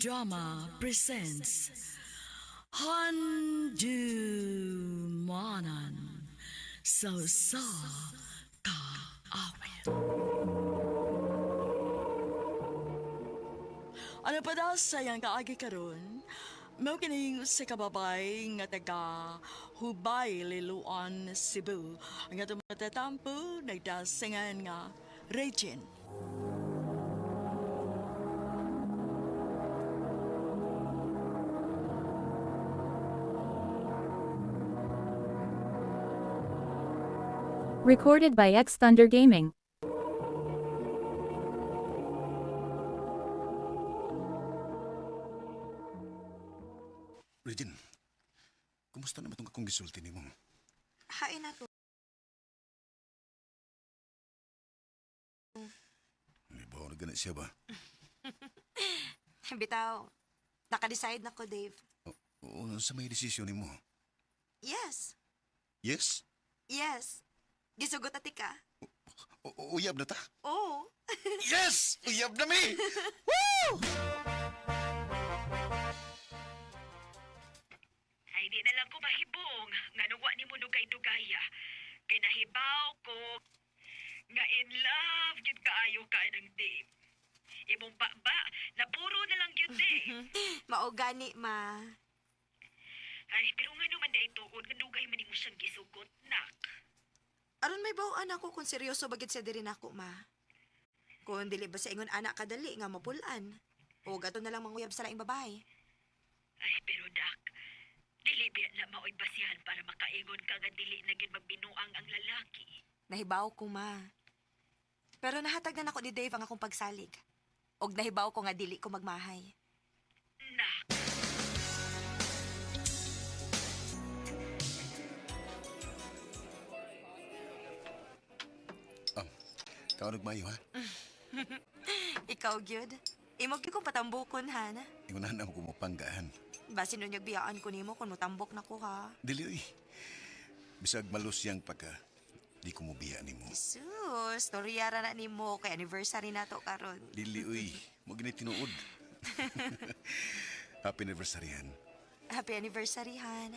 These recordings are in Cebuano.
Drama presents Handumanan sa sa kaawit. Ano pa daw sayang kaagi karon? Mao kining sa kababay nga taga Hubay, Liloan, Cebu. Ang atong matatampo nagdasingan nga Regine. Recorded by X Thunder Gaming. Regine, kumusta naman itong akong gisulti nimo? Hain na to. Ibaw na gana siya ba? Bitaw, naka-decide na ko, Dave. Oo, sa may desisyon nimo. Yes. Yes? Yes. Gisugot ati ka. Uyab na ta? Oo. Yes! Uyab na mi! Ay, di na lang ko mahibong. Nga nung wa ni mo dugay-dugaya. Kay nahibaw ko nga in love gyud kaayo ka ng Dave. Imong baba, napuro na lang gyud Dave. Mao gani, ma. Ay, pero nga naman dahil tuod, nga dugay man nimo siyang gisugot, nak. Aron may bawaan ako kung seryoso bagid siya diri nako, ma. Kung dili ba sa ingon anak kadali nga mapulan. O gato na lang manguyab sa laing babae. Ay, pero dak, dili biya na maoy basihan para makaingon ka nga dili na gyud magbinuang ang lalaki. Nahibaw ko, ma. Pero nahatag na nako ni Dave ang akong pagsalig. Og nahibaw ko nga dili ko magmahay. Nak, Ikaw nagmayo ha? Ikaw gyud. Imo gyud kong patambukon, han. Ingunahan ako kumupanggaan. Basin unyag biyaan ko nimo kung motambok na ko ha. Dili oy. Bisag malusyang pagka, di ko mubiya nimo. Sus, storya ra na nimo kay anniversary nato karon. Dili oy, mo gini tinuod. Happy anniversary, Han. Happy anniversary, Han.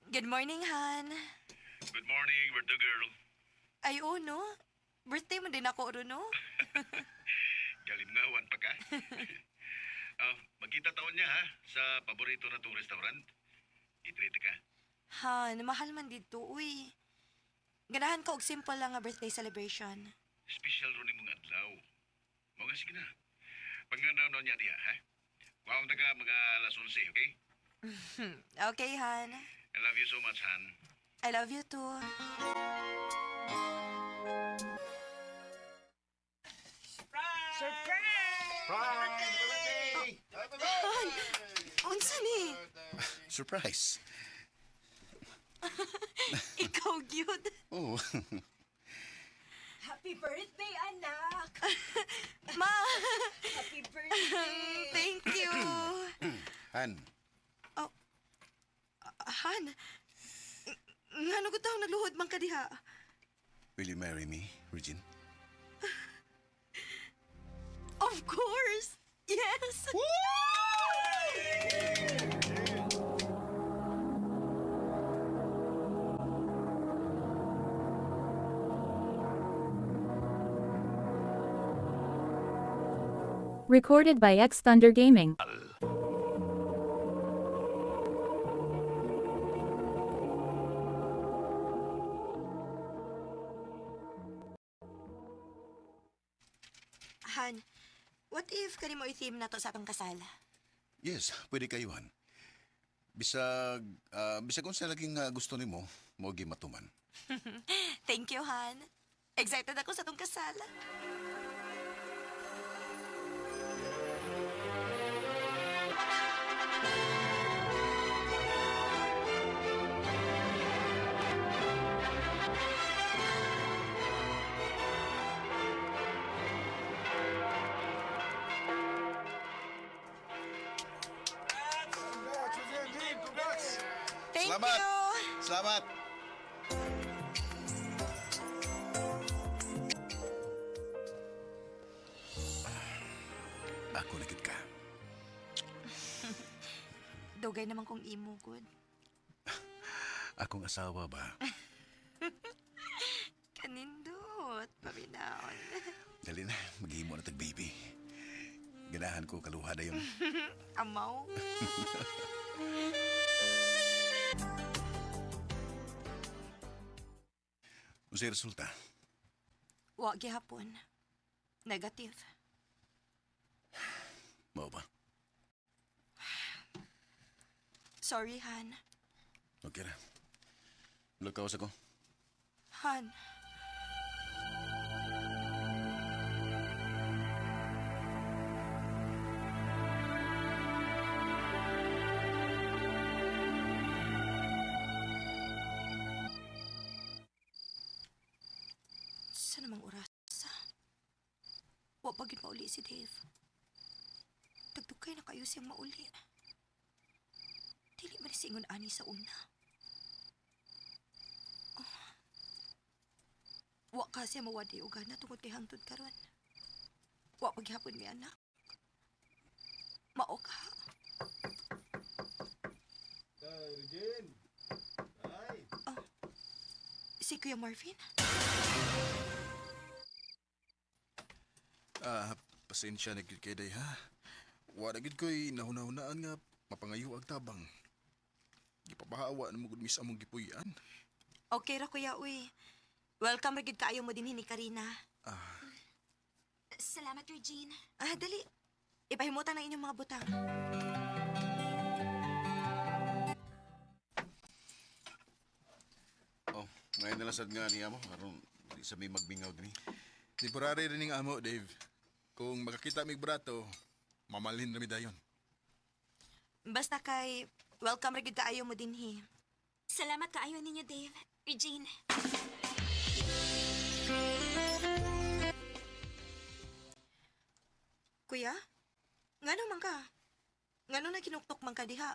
Good morning, Han. Good morning, birthday girl. Ay, oh, no? Birthday mo din ako, ro, no? Galimngawan pa ka. Ah, magkita taon niya ha sa paborito na tong restaurant. I-treat ka. Han, mahal man dito, uy. Ganahan ka og simple lang nga birthday celebration. Special ro ni mga adlaw. Mga sige na. Panganaw na niya diha ha. Kuhaon ta ka mga alas 11, okay? Okay, Han. I love you so much, Han. I love you too. Surprise! Unsa ni? Surprise! Ikaw gyud. Oh, Happy birthday, anak! Ma, Happy birthday! thank you. Han, Han, ngano ko taong nagluhod man ka diha? will you marry me, Regine? Of course. Yes. Recorded by X Thunder Gaming. Han, what if kani mo i-theme na to sa atong kasal? Yes, pwede kayo, Han. Bisag, bisag kung sa laging gusto nimo, mo matuman. Thank you, Han. Excited ako sa atong kasal. Salamat. you. Salamat. Ako na gid ka. Dugay naman kong imo, good. Akong asawa ba? Kanindot, paminaon. Dali na, maghimo na tag baby. Ganahan ko kaluha na yun. Amaw. Unsay resulta? Wa gihapon. Negative. Mao ba? Sorry, Han. Okay ra. Lukaw sa ko. Han. Sa namang orasa? Wa pa gyud mauli si Dave. Tagdugay na kayo siyang mauli. Dili man singon ani sa una. Wa kasi mawadi og gana tungod kay hangtod karon. Wa paghapon mi anak. Mao ka. Oh, si Kuya Marvin? Ah, pasensya na gyud kay day ha. Wala gyud ko'y nahuna-hunaan nga mapangayo ang tabang. Gipabahawa na mo gud mis among gipuy-an. Okay ra kuya uy. Welcome ra gyud kaayo mo dinhi ni Karina. Salamat, Regine. Ah, dali. Ipahimutan ang inyong mga butang. Oh, ngayon na lang sad nga niya mo. Aron, di sa may magmingaw dinhi. Temporary rin ning amo, Dave. Kung makakita mig brato, mamalhin ra mi dayon. Basta kay welcome ra gyud kaayo mo dinhi. Salamat kaayo ninyo, Dave. Regine. Kuya? Ngano man ka? Ngano na kinuktok man ka diha?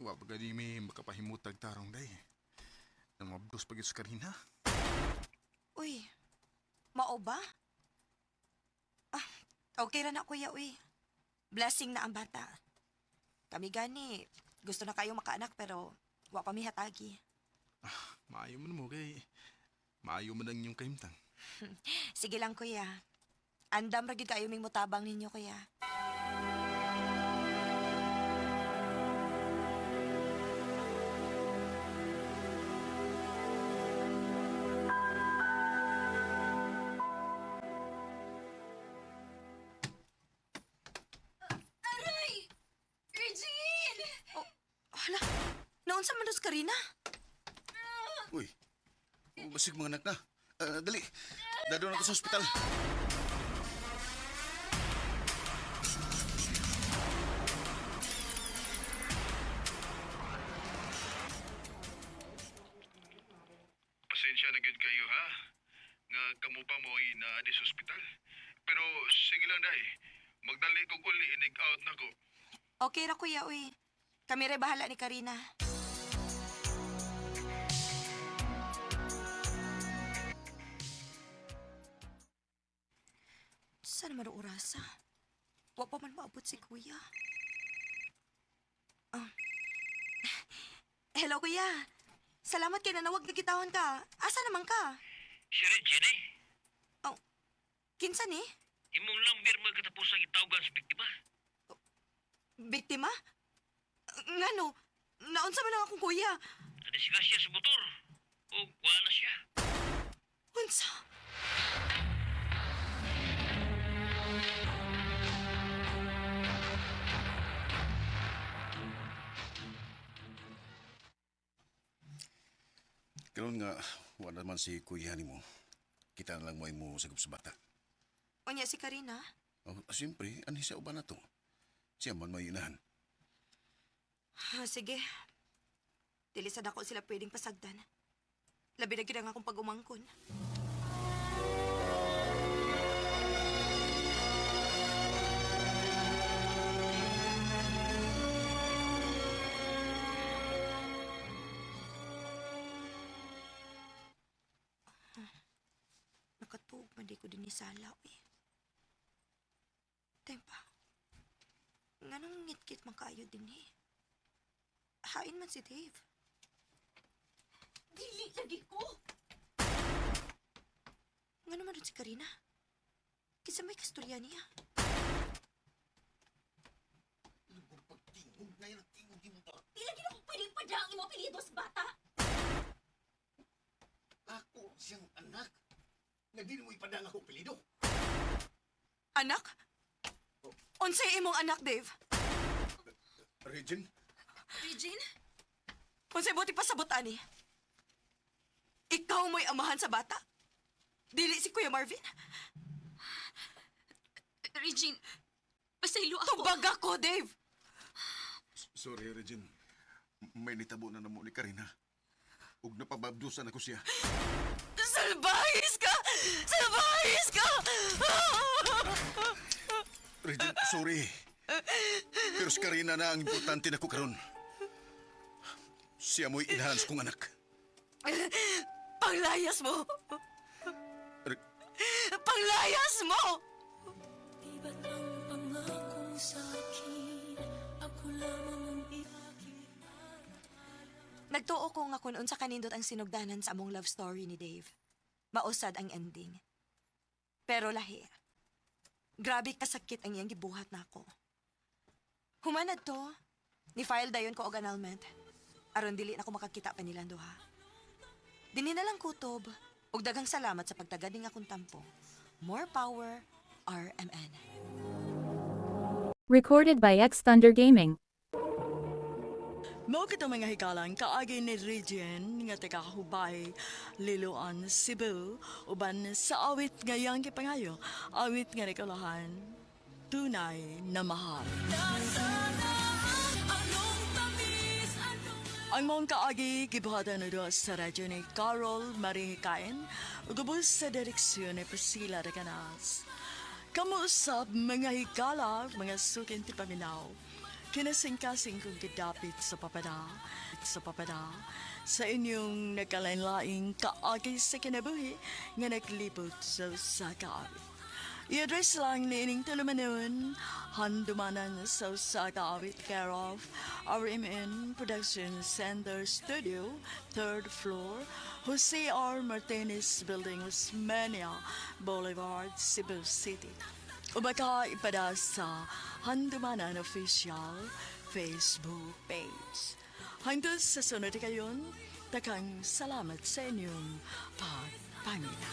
Wa pa gani mi makapahimutag tarong day. Namabdos pa gyud sa Karina. Uy, mao ba? Ah, okay ra na kuya, uy. Blessing na ang bata. Kami gani, gusto na kayo makaanak pero wa pa mi hatagi. Maayo man mo kay maayo man ang inyong kahimtang. Sige lang kuya. Andam ra gyud kayo ming mutabang ninyo kuya. Aray! Regine! Oh, hala. Naunsa man dos Karina? Uy, basig mga anak na. Ah, dali, dadon ako sa ospital. Pasensya na gyud kayo ha. Nga kamo pa mo ay naa sa ospital. Pero sige lang day. Magdali kog uli inig out nako. Okay ra kuya, uy. Kami ra bahala ni Karina. Saan naman ang orasa? Wa pa man maabot si kuya. Ah. Hello, kuya. Salamat kay nanawag na kitahon ka. Asa naman ka? Si Regine eh. Oh, kinsa ni? Imong lamber mo katapusang itawagan sa biktima. Biktima? Ngano? Naunsa man ang akong kuya? Nadisgrasya sa motor. O wala na siya. Unsa? Karon nga, wala naman si kuya nimo. Kita na lang mo mo sagop sa bata. Unya si Karina? Oh, siyempre, ano siya uban na to? Siya man may inahan. Ah, sige. Dili sad ako sila pwedeng pasagdan. Labi na gyud ang akong pag-umangkon. man di ko din isalaw eh. Tempa, nganong ngit-kit man kayo din eh. Hain man si Dave. Dili lagi ko. Ngano man rin si Karina? Kinsa may kasturya niya. Di lagi na ko pwedeng padang imo apelyido sa bata. Ako siyang anak. Nga di mo ipadang ako apelyido. Anak? Unsay imong anak, Dave? Regine? Regine? Unsay buti pasabot ani? Ikaw mo'y amahan sa bata? Dili si Kuya Marvin? Regine, pasaylo ako. Tubag ako, Dave! Sorry, Regine. May nitabo na namo ni Karina. Ug napababdusan ako siya. Salbahis ka! Salbahis ka! Regine, sorry. Pero si Karina na ang importante na ko karon. Siya mo'y enhance kong anak. Panglayas mo! Re- Panglayas mo! Di ba't ang pangakong sa'kin, ako lamang ang iakin. Nagtuo ko nga kung unsa kanindot ang sinugdanan sa among love story ni Dave. Mausad ang ending. Pero lahi. Grabe kasakit ang iyang gibuhat nako. Human to, ni-file dayon ko og annulment. Aron dili na ko makakita pa nilang duha. Dinhi na lang kutob. Ug daghang salamat sa pagtagad ning akong tampo. More power, RMN. Recorded by X Thunder Gaming. Mao kita mga hikalang kaagi ni Regine nga taga Hubay, Liloan, Cebu, uban sa awit ngayang gipangayo, awit nga nikalahan, tunay na mahal. Ang mong kaagi gibuhatan na sa radyo ni Carol Marie Hikain, ug ubos sa direksyon ni Priscilla de Canas. Kamuusap mga higala, mga sukin ti paminaw. Kinasingkasing kong gidapit sa papada, sa papada, sa inyong nagkalain-laing kaagi sa kinabuhi nga naglibot sa usa ka awit. I-address lang niining tulumanon, handumanan sa usa ka awit, care of RMN Production Center Studio, third floor, Jose R. Martinez Building, Osmeña Boulevard, Cebu City. O baka ipada sa Handumanan Official Facebook page. Hanggang sa sunod kayon, takang salamat sa inyong pagpangina.